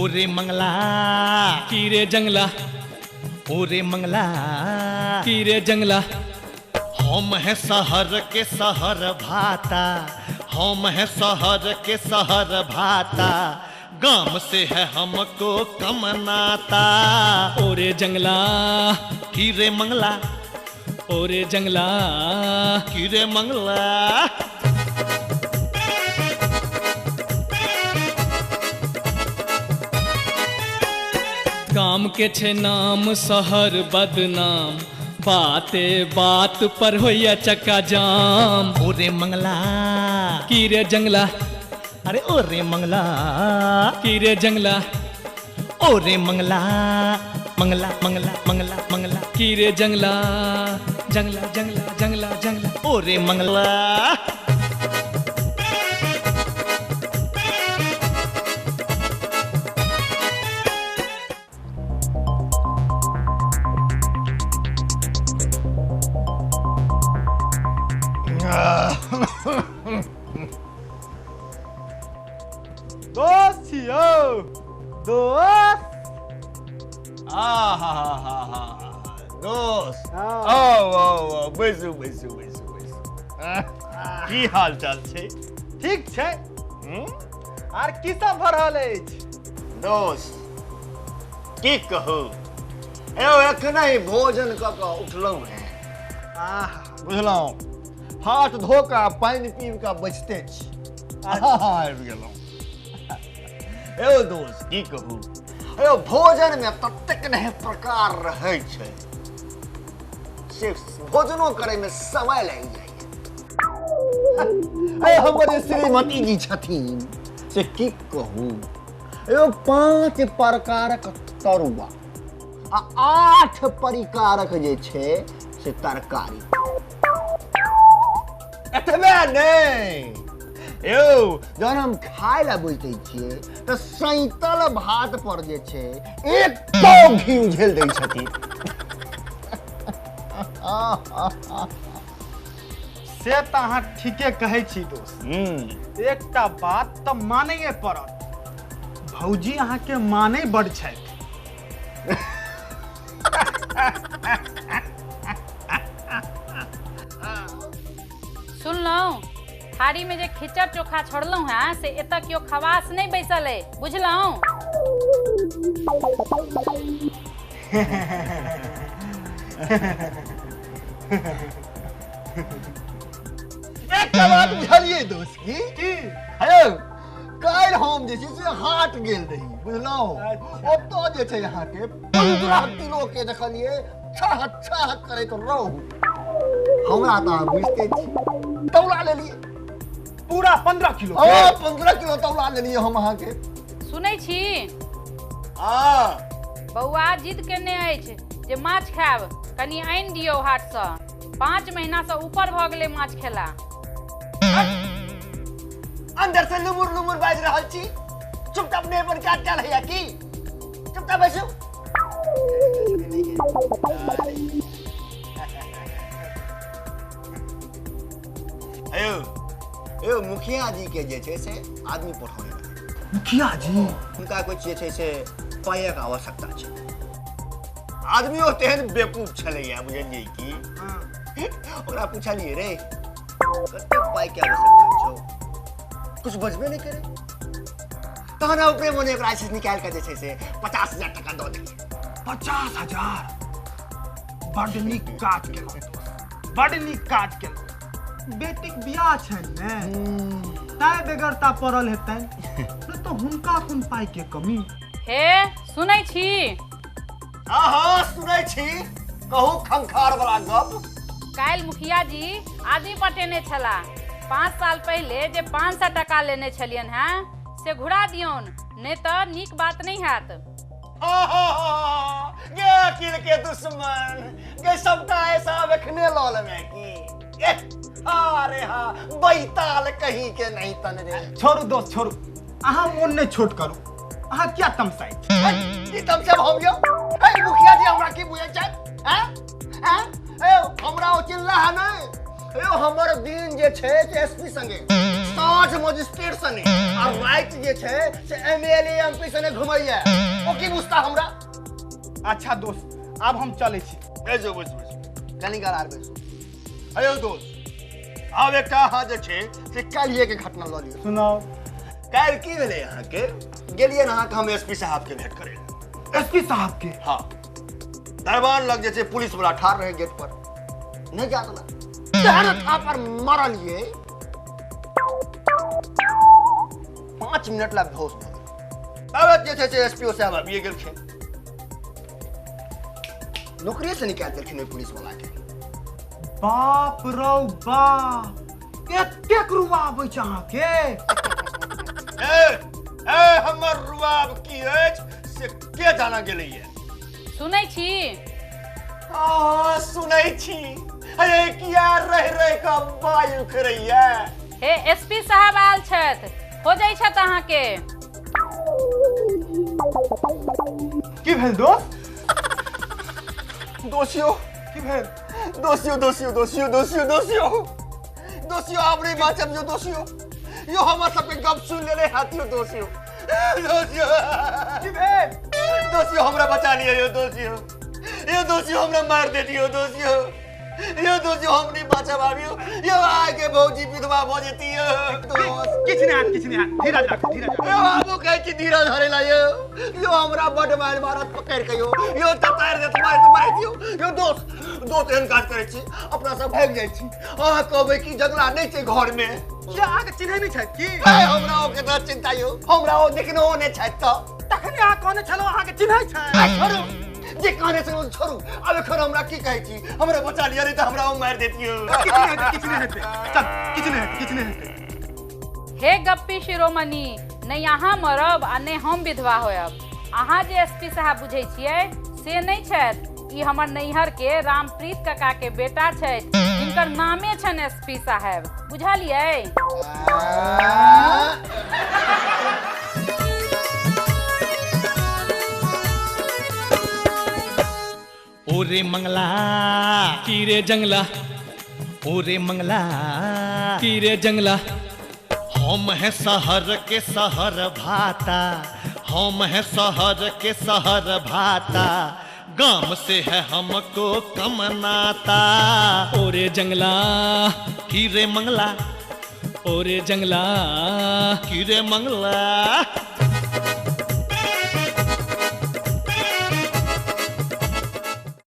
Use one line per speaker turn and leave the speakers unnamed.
ओरे मंगला
की रे जंगला,
ओरे मंगला
की रे जंगला।
हम है शहर के शहर भाता, हम है शहर के शहर भाता, गांव से है हमको कम नाता।
ओरे जंगला
की रे मंगला,
ओरे जंगला
की रे मंगला।
गाम के छे नाम शहर बदनाम, बाते बात पर होइया चक्का जाम।
ओरे मंगला
की रे जंगला,
अरे ओरे मंगला
की रे जंगला,
ओरे मंगला मंगला मंगला मंगला मंगला
की रे जंगला, जंगला जंगला जंगला जंगला
ओरे मंगला।
दोस्त छियौ दोस्त।
आहा हा हा दोस्त, आओ आओ आओ, बैसू बैसू बैसू बैसू। की हाल चाल छै?
ठीक छै। आर की सब भऽ रहल अछि?
दोस्त की कहू, यौ एखने भोजन कऽ कऽ उठलहुँ हेँ।
आहा
बुझलहुँ, हाथ धो कऽ पानि पीब कऽ बचिते छी, आबि गेलहुँ। यौ दोस्त की कहू, यौ भोजन में ततेक नहि प्रकार रहै छै से भोजनो करे में समय लागि जाइए। हमर जे श्रीमती जी छथिन से की कहू, यौ 5 प्रकारक तरुआ आ 8 प्रकारक जे छै से तरकारी। एतबे नहि यौ, जहन हम खाय लए बैसै छियै तऽ सैतल भात पर जे छै एक पाव घी उझेल दै छथिन।
से तऽ अहाँ ठीके कहै छी दोस्त। एकटा बात तऽ मानैए पड़त, भौजी अहाँके मानै बड छथि।
सुनलहुँ, थारी में जे खिचड़ चोखा छोड़लहुँ हैं से एतऽ केओ खवास नहीं बैसल है, बुझलहुँ?
एकटा बात बुझलियै दोस्त की? हेलो, काल्हि हम जे छै से हाट गेल रही, बुझलहुँ? ओतऽ जे छै अहाँके 15 किलो के देखलियै छह छह करैत रहू। हमरा तऽ अहाँ बुझिते छी, तौला लेलियै
पूरा 15 किलो।
15 किलो तौला लेलियै हम अहाँके।
सुनै छी?
हाँ।
बौआ जिद केने अछि जे माछ खायब, कनि आनि दियौ हाटसँ। 5 महीनासँ ऊपर भऽ गेलै माछ खेला।
अंदर से लुमुर लुमुर बाजि रहल छी, चुपचाप नहि अपन काज कयल हैया की? चुपचाप बैसू। यौ मुखिया जी के जे छै से आदमी पठौने रहै।
मुखिया जी?
हुनका कुछ जे छै से पाइक आवश्यकता छै। आदमियो तेहन बेवकूफ छलैया, बुझलियै की? ओकरा पुछलियै रे कतेक पाइ के आवश्यकता छौ, कुछ बजबे नहि करे। तहन अपने मने ओकरा जे निकालि कऽ जे छै से 50,000 टका दऽ देलियै।
50,000? बड नीक काज केलहुँ दोस्त, बड नीक काज केलहुँ। बेटीक बियाह छनि ने, ताहि बेगरता पड़ल हेतनि, नहि तऽ हुनका कोन पाइ के कमी।
हे सुनै छी?
हाँ हाँ सुनै छी, कहू खंखार वाला गप।
काल्हि मुखिया जी आदमी पटेने छला, 5 साल पहिले जे 500 टका लेने छलियनि हेँ से घुरा दियौन, नहि तऽ नीक बात नहि हैत।
गे अकील के दुश्मन, गे सबटा हिसाब एखने लऽ लेबै की? अरे हाँ, बैताल कहीं के नहीं तन रे।
छोड़ू दोस्त छोड़ू, अहाँ मोन नहीं छोट करू, अहाँ क्या तमसाइ छी?
की तमसाब हम यौ? मुखिया जी हमरा की बुझै छथि? हमरा ओ चिल्ला है नहि, यौ हमर दिन जे छै से एसपी संगे। साँझ मजिस्ट्रेट सने आ राति जे छै से एमएलए एमपी सने घुमैया। ओ की बुझता हमरा?
अच्छा दोस्त, आब हम चलै छी।
बैसो बैसो बैसो, कनी काल आर बैसो। अयो दोस्त, आब एकटा अहाँ जे छै से काल्हिए के घटना लऽ लियौ।
सुनाउ।
काल्हि की भेलै अहाँके? गेलियै ने अहाँके हम एसपी साहब के भेंट करै लए।
एसपी साहब के?
हाँ, दरबार लग जे छै पुलिस वाला ठाढ़ रहे गेट पर, नहि जा देलक। तेहन थापर मारलियै 5 मिनट ला बेहोश भऽ गेल। तब जे छै से एसपीओ साहब आबिए गेलखिन, नौकरिए से निकालि देलखिन ओहि पुलिस वाला के।
बाप रौ बाप, एतेक रुआब अछि अहाँके?
ए ए हमर रुआब की अछि से के जाना गेलैया?
सुनै छी?
हाँ सुनै छी। अरे किया रह रह के वायु उखड़ैया?
हे एसपी साहब आयल छथि, खोजै छथि अहाँके।
की भेल दोस्त?
दोषियो
की भेल?
दोषियो दोषियो दोषियो दोषियो दोषियो दोषियो, आब नहीं बाँचब यो दोषियो। यो हमर सबके गप सुन लेले हाथियो दोषियो दोषियो।
की भेल?
दोषियो हमरा बचा लियो यो दोषियो, यो दोषियो हमरा मार दे दियो दोषियो, यो दोषियो हम नहीं बाँचब आबियो, यो आके भौजी विधवा भऽ जेती यो दोस्त।
किछु नहि हैत, किछु नहि हैत, धीरज राखू, धीरज राखू।
यो आबो कहै छी धीरज धरे ला यो, यो हमरा बड मारि मारत पकड़ि के यो, यो ततारि देत मारि तऽ मारि दियौ। यो दोस्त दोस्त एहन काज करै छी, अपना सब भागि जाइ छी। अहाँ कहबै कि झगड़ा नहि छै घर में?
किया अहाँके चिन्है नहि छथि की?
हमरा ओ केतना चिन्ता यो, हमरा ओ देखनो नहि छथि तऽ।
तखने अहाँ कहने छलहुँ अहाँके चिन्है छथि।
छोड़ू जे कहने छलहुँ छोड़ू, आब एखन हमरा की कहै छी? हमरा बचा लिअ नहि तऽ हमरा ओ मारि देतियो।
किछु नहि हेतै, किछु नहि हेतै, चल किछु नहि हेतै, किछु नहि हेतै।
हे गप्पी शिरोमणि, नहि अहाँ मरब आ नहि हम विधवा होयब। अहाँ जे एसपी साहब बुझै छियै से नहि छथि, ई हमर नैहर के रामप्रीत काका के बेटा छथि, जिनकर नामे छनि एसपी साहेब, बुझलियै?
ओरे मंगला
की रे जंगला,
ओरे मंगला
की रे जंगला,
हम है शहर के शहर भाता, हम है शहर के शहर भाता, गाम से है हमको कम नाता।
ओरे जंगला
की रे मंगला,
ओरे जंगला
की रे मंगला।